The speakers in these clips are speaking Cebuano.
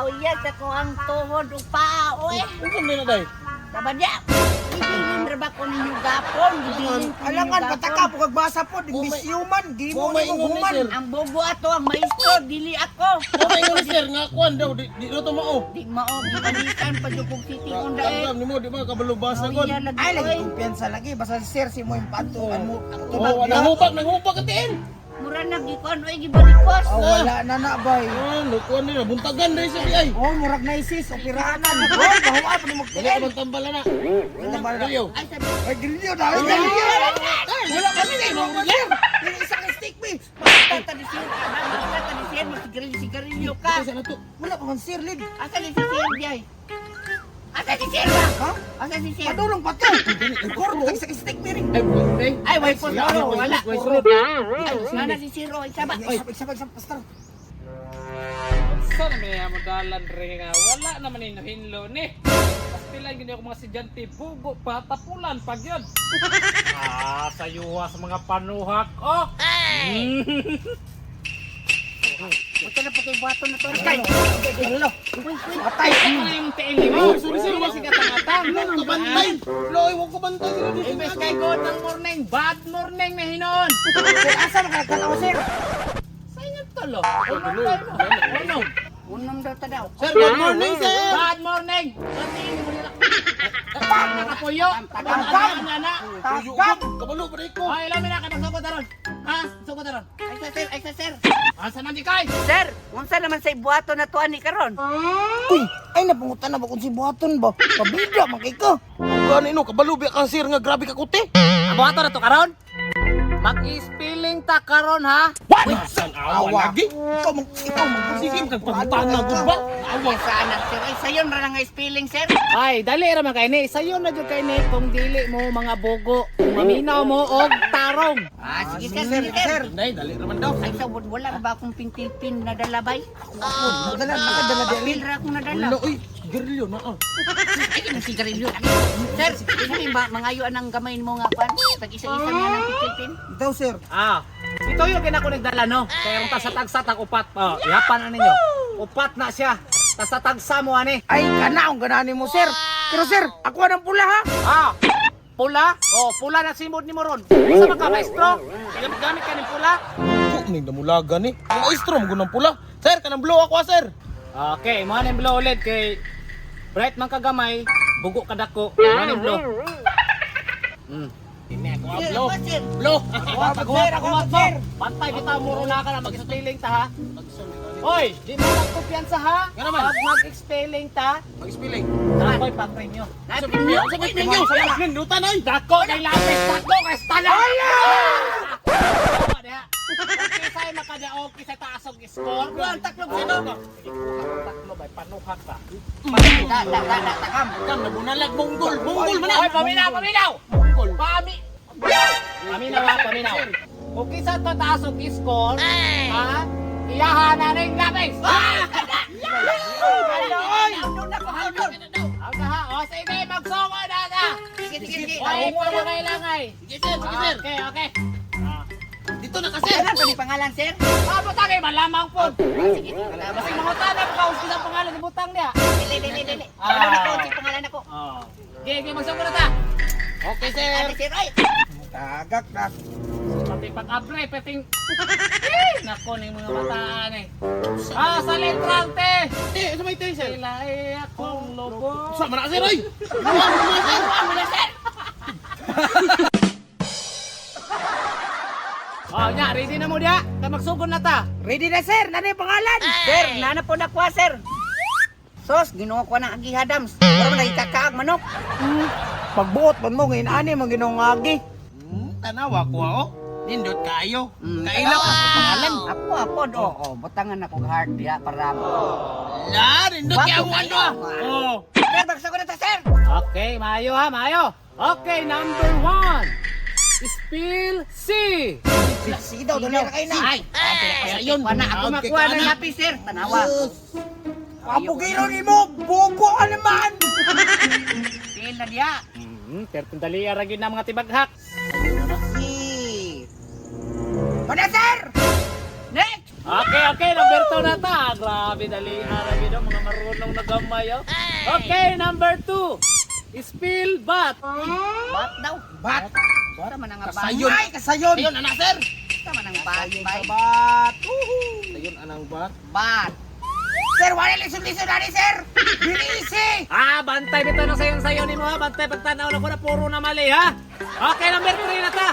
Nauya sa ko ang tuhod ug paa, oy. Unsa man na day? Tabadya. Gibilin ra ba ko ninyo gapon? Gibilin ko ninyo Alangan gapon. pataka po kagbasa po, imbis human, di mo Kung may ni ingon ni human. sir. Ang bobo ato ang maestro, dili ako. Mo may ingon ni sir nga kuan daw di di daw to mao. Di mao gibalikan pa jud kog sitingon dae. Tangkam nimo di ba kabalo basa kon. Nauya lagi Ay, lagi oy. kumpiyansa lagi. Basta si sir, si mo yung patukan mo. Oh, nanghubak, nanghubak ka tiin. Mura na gikuan oy gibalikos. Oh, wala na na, bay. Ah, kuan nila buntagan dai sa ay. Oh, murag na isis, operaanan. Oh, bahuan pa ni mo. Dali ka bang tambala na. Grilyo. Ay sabi, Ay, grilyo na. Ay, grilyo. Wala kami na mo, sir. Yung isang stick, bay. makita ta ni sir, makita ta ni sir, magsigarilyo sigarilyo ka. Asa na to? Wala pa man, sir, lid. Asa ni si sir biyay? Asa si sir ba? Ha? Asa si sir? Padulong pa to. Korto, isang stick, bay. Ay, ay. Ay, way po Wala, wala. way sulod. Ay, na si sir oy, saba. Isa, isa, isa, pastor. Sa naman niya mo dalan rin nga wala naman ni hinlo ni. Pastilan gini ako mga sidyante bugo pa tapulan pag yun. Ah, sayuha sa mga panuhak oh. Punta na po kay buhaton na to. Ay, ano? Uy, uy. Patay. Ano na yung tiil mo? Oh, sorry, sir. Wala si katang-atang. Wag ka bantay. Loy, wag ka bantay sila dito. Imbes kay good ng morning, bad morning na hinon. Sir, asa makakatao, sir? Sa inyo tolo. Ano? Unom daw ta daw. Sir, good morning, sir. Bad morning. Sa tingin mo nila. Pang nakapuyo. Tagam! Ana. Tagam! Kabalo pa ko. Ay, ilamin na kay magsugod aron. Ha? Sugod aron. Ay sa sir, ay sa sir. Asa man di kay? Sir, unsa naman sa buhaton na to ani karon? Uy, ay napungutan na ba kung si Buhaton ba? Pabida, man kay ka. Gani no, kabalo biya ka sir nga grabe ka kuti. Ang buhaton na to karon? Mag-spelling ta karon ha. San awa lagi. Ikaw man, ikaw man. Sige, magpangutana gud ba? Awa sa anak sir. Ay sayon ra nga spelling sir. Ay, dali ra man kay ni. Sayo na jud kay ni kung dili mo mga bugo. Kung maminaw mo og tarong. Ah, sige sir, sige sir. Nay, dali raman daw. Ay sa wala ba akong pintil-pin na dala bay? Nadala, nakadala di. Papel ra akong nadala. Wala oy, sigarilyo na ah. Ay, ang sigarilyo. Sir, ini ba mangayo anang gamay mo nga kwan? Tag isa-isa niya ng pintil-pin. Ikaw, sir. Ah, ito yung kinako nagdala no. Kaya kung ta sa tagsa tag upat. Oh, ihapan na ninyo. Upat na siya. Ta sa tagsa mo ani. Ay, kana ang ganani mo, sir. Pero sir, ako ang pula, ha? Ah, pula? Oh, pula na simod ni mo ron. Unsa man ka maestro? Gamit ka ning pula? Ko ning namulaga ni. Ang maestro mo gunang pula. Sir, kanang blow ako ah, sir. Okay, mo ning blow ulit kay bright man kagamay, bugo kadako. Mo ning blow. Ini ako ah, Sir, blow. ako, sir. Blow. Aguat, aguat, sir, ako, aguat mo. sir. Pantay bitaw mo na ka na mag-spelling ta ha. Hoy, di mo magkumpiyansa ha. Nga naman. Pag mag-spelling ta, Mag-spelling. ako'y pa-premyo. Sa premyo, sa premyo. Sa nindutan oy. Dako kay lapis, dako kay stala. Kisay makadaog, kisay taas og score. Kuha ang taklob sir. Sige, kuha ang taklob ay panuhak ka. Da, da, da, da, takam. Kam nabunalag bonggol, bonggol man Hoy, na. paminaw, paminaw. Bonggol. Pami Paminaw ha, paminaw. Kung kisa to taas og score, ha? Iyahan na ning lapis. Haldon ako, haldon. Ang ha, o sige, magsungo na na. Sige, sige, sige. Ay, mo na kailangan. Sige sir, sige sir. Okay, okay. Dito na ka sir. Ano pa ni pangalan sir? Ah, butang kay malamang po. Sige, salamat. Kasi mangutan na pa sa pangalan ni butang niya. Dili, dili, dili. Ano na ko, si pangalan ako. Oh. Okay, okay, magsungo na ta. Okay sir. Ano sir, ay. Tagak na. Pati pag-abre, pating... Eh, nako ning mga bataan eh. Ah, sa letrang T. Te, sa may te sir. Sila ay akong lobo. Sa man na sir oy. Buwan mo sir. Ano na sir? Oh, nya, ready na mo diya. Kay magsugod na ta. Ready na, sir. Nana yung pangalan? Sir, nana po na kuha sir. Sos, Ginoo ko ng agihadams. Wala man nagkakaag manok. Pagbuot man mo, ngayon ani, mga ginoong agi. Tanawa ko ako. Nindot kayo. Kaila ko sa pangalan. Ako apod, oo. Butangan ako heart diha para. La, nindot kay Wapo ang kayo. ano. Oh. Sir, bagsak ko na ta, sir. Okay, maayo ha, maayo. Okay, number 1. Spill C. Sige daw, dali na kayo na. Ay, Ayun. Wala ako makuha ng lapis, sir. Tanawa. Kapugiro ni mo, bugo ka naman! Pil na diha. Pero dali ra gyud na mga tibaghak. Si... Mana, sir? Next! Okay, number 2 na ta. Grabe, dali. Arabi no, mga marunong na gamay. Oh. Okay, number 2. Spill bat. Bat daw. Bat. Sa man ang bat. Kasayon. Ay, kasayon. Sayon anak sir. Sa man ang bat. Sayon Bay. sa bat. Uhu. Sayon anang bat. Bat. Sir, wala lisod-lisod ani, sir. Bilisi. Ah, bantay bitaw na sayon sayon nimo ha. Bantay pagtanaw na ko na puro na mali ha. Okay, number 3 na ta.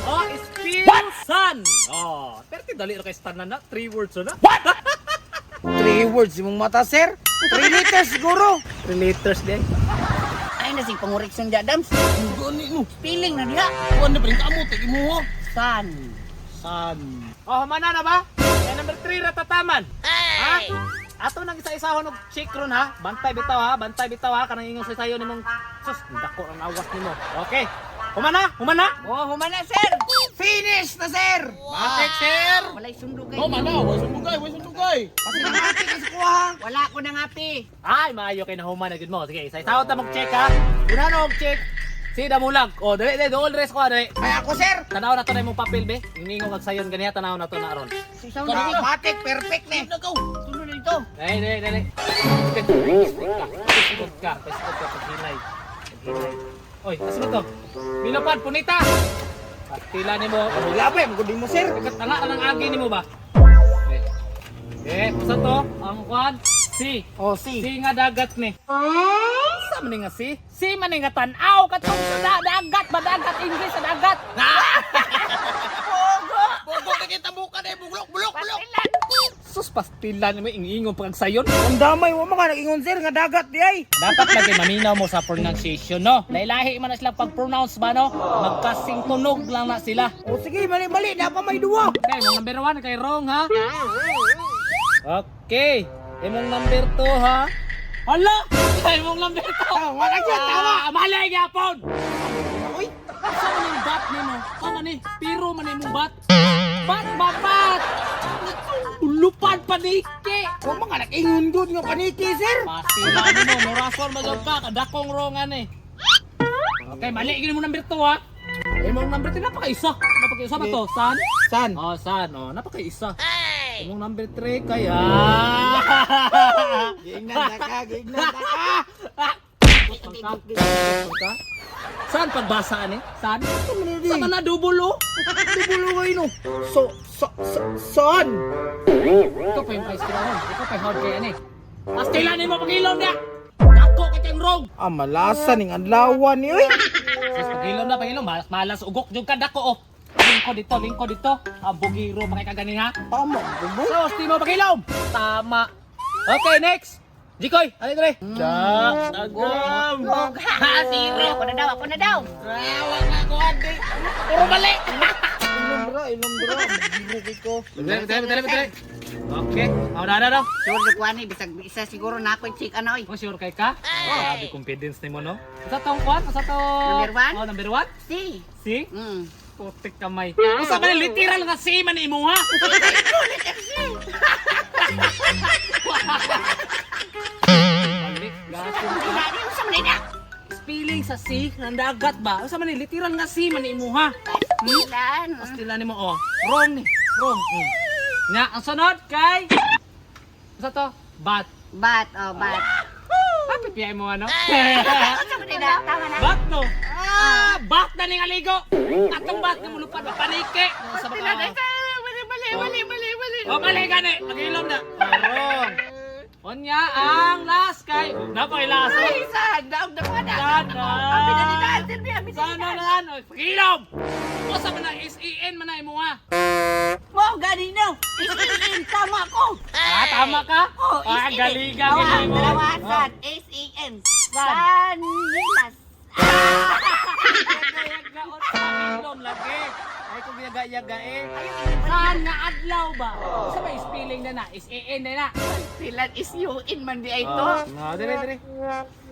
Oh, spill sun. Oh, perti dali ra kay stan na. Three words na. What? Three words imong mata, sir. 3 liters siguro. 3 liters di. Ay na sing pangureksyon di Adams. Gani no. Feeling na diha. Kuan na pa amo tig imo ho. San. San. Oh, humana na ba? Kay number 3 ra tataman. Ha? Ato nang isa-isahon og check ron ha. Bantay bitaw ha, bantay bitaw ha kanang ingon sa sayo nimong sus dako ang awas nimo. Okay. Humana, humana. Oh, humana sir. Finish na, sir. Matik sir. Walay sundo kay. No mana, way sundugay, way sundugay. Pasinamati ka sa kuha. Wala ko nang api. Ay, maayo kay nahuman na gid mo. Sige, isa-isahon ta mag-check ha. Una na og check. Si Damulag. Oh, dali dali dool res ko ha, dali. Ay, ako, sir. Tanaw na to na imong papel be. Ingingo kag sayon ganiha tanaw na to na aron. Isaw na. Matik, perfect ni. Nagaw. Sundo na dito. Dali dali dali. Pesgot ka, pesgot ka paghinay. Paghinay. Oy, asa ba to? Milopad punita. Pastila nimo. Wala pa, magudi mo, sir. Tanga ka ng agi nimo ba? Eh, eh, usa to ang kwan C. Oh, si. C nga dagat ni. Sa man ni nga C? C man ni nga tan-aw katong sa dagat ba dagat English sa dagat. Bogo na kita buka na bulok bulok bulok. Sus pastila nimo ingingon pag sayon. Ang damay wa man ka nag-ingon, sir, nga dagat di ay. Dapat lagi maminaw mo sa pronunciation, no? Lailahi man na sila pag-pronounce ba, no? Magkasing tunog lang na sila. O sige, mali-mali, na pa may duwa. Okay, mong number 1 kay wrong, ha? Okay. Imong number 2, ha? Hala! Imong number 2! Tama na siya, tama. Ah, malay gyapon! Uy, Sa man yung bat nimo? Sa man ni? Pero man imong bat? Bat ba bat? Lupad paniki! wa man ka nag-ingon gud nga paniki, sir. Pastila nimo, murason magyud ka, kadakong wrongan eh. Okay, mali gini mo number 2 ha. Imong number 3 napakaisa. Napakaisa ba to? San? San? Oh, san. Oh, napakaisa. Imong number 3 kaya. Giingnan ta ka, giingnan ta ka. San pagbasa ani? San? Sa Sa man na dubulo? Dubulo kayo no. So, so, so, son. Ikaw pa yung price kinaon. Ikaw pa yung hard kay ani. Pastila nimo pagilom na. Dako kay kang wrong. Ah, malasa ning adlawan ni oy. Sus pagilom na pagilom malas malas ugok jud ka dako oh. Lingko dito, lingko dito. Ah, bugiro pa kay kaganin ha. Tama, buboy. Sos, di mo pagilom. Tama. Okay, next. Jikoy, ano dre? Da, dagam. Ha, zero. Ako na daw, ako na daw. Rawa na ko ate. Puro mali. Ilom bra, ilom bra. Magigro ko. Dali, dali, dali, dali. Okay. Oh, na, na, na. Sure na kuan eh, bisag isa siguro na ako check ano oy. Oh, sure kay ka? Grabe confidence nimo no. Sa tong kwan, sa to. Number one? Oh, number 1. Si. C. Mm. Putik kamay. Usa man ni literal nga C man imo ha. Balik, gasto. Hindi unsa man ina? Spelling sa C ng dagat ba? Usa man ni literal nga C man imo ha. Ilan? Pastila nimo oh. Wrong ni. Wrong. Nga ang sunod kay Usa to? Bat. Bat, oh, bat. Happy PI mo ano? Unsa man ina? Tama na. Bat no. Ah, bat na ning aligo. Atong bat nga mulupad ba panike. Sa Pastila na. baka. Mali, mali, mali, mali, mali. Oh, mali gani. Pagilom na. Oh, wrong. Onya ang last kay napay last. Ay, saan? Daog na ko na. Sana. Abi na nila, sir, abi na Sana nila. na ano, pagilom. Usa man na S E N man na imo ha. Wow, gani no. S-E-N, tama ko. Ah, tama ka? Oh, ah, S-E-N. galiga Dalawa, gani mo. dalawa, san. S-E-N. San Nilas. Pagilom lagi. Ay kung yaga-yaga eh. Saan nga adlaw ba? Usa ba spelling na na? S E N na na. Silan is U-N man di ay to. No, dire dire.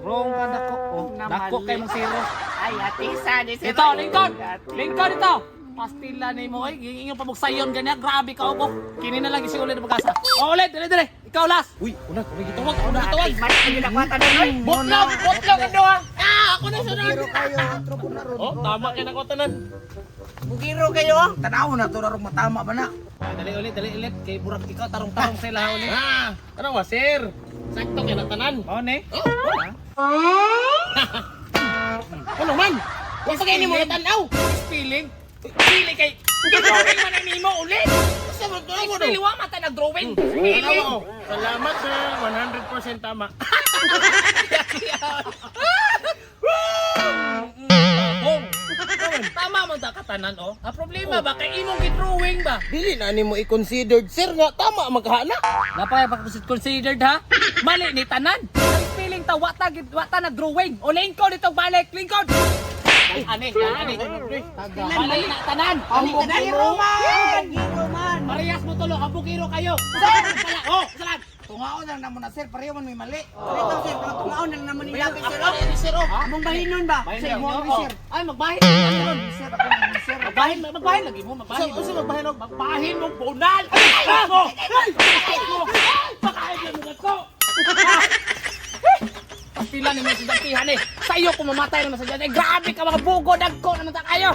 Wrong ka dako. Oh, dako kay mong zero. Ay, ate, san. Ito, lingkod. Lingkod ito. Pastila ni mo oy, giingon pa sayon ganyan, grabe ka ugo. Kini na lang isi ulit pagkasa. Oh, ulit, dire dire. Ikaw last. Uy, una ko gitawag, una gitawag. Mali, yun ako tanan, oy. Botlog, botlog ang duha. Ako na sunod. Pero kayo, otro po na ron. Oh, tama kay nako tanan. Bugiro kayo oh. Tanaw na to rarong matama ba na? Ah, dali ulit, dali ulit. Kay burag ikaw, tarong-tarong sa ilaha ulit. Ah, tanawa sir. Sakto kay na tanan. Mao ni? Ano man? Wa pa kay nimo natanaw. Feeling? Feeling kay drawing man ang nimo ulit. Sa mo to mo Feeling wa mata nag-drawing. Feeling. Salamat sir, 100% tama. Bong. Tama mo ta katanan oh. Ang problema ba kay imong gi-drawing ba? Dili na nimo i-considered sir nga tama magkahana. Napay pa considered ha. Mali ni tanan. Ang feeling ta wa ta gid- wa ta nag-drawing. O lingkod itong balik, lingkod. Ani, ani. Mali na tanan. Ang bugiro man! Bugiro man. Parehas mo tulo, ang bugiro kayo. Pala, oh, salam. Tungaon na lang namo na sir, pareho man may mali. Ito sir, mga tungaon na lang naman nila sir. Ako ni sir oh. Among bahinon ba? Bahin Sa lang imo nyo, ni oh. sir. Ay, magbahin. Sir, ako ni sir. Magbahin, magbahin lagi mo, magbahin. Unsa magbahin og? Magbahin mo bunal. Ay, mo. Ay, mo. Pakain mo na ko. Pastila ni mga sudantihan eh. Sa iyo kung mamatay naman sa dyan. Eh, grabe ka mga bugo, dagko naman ta kayo.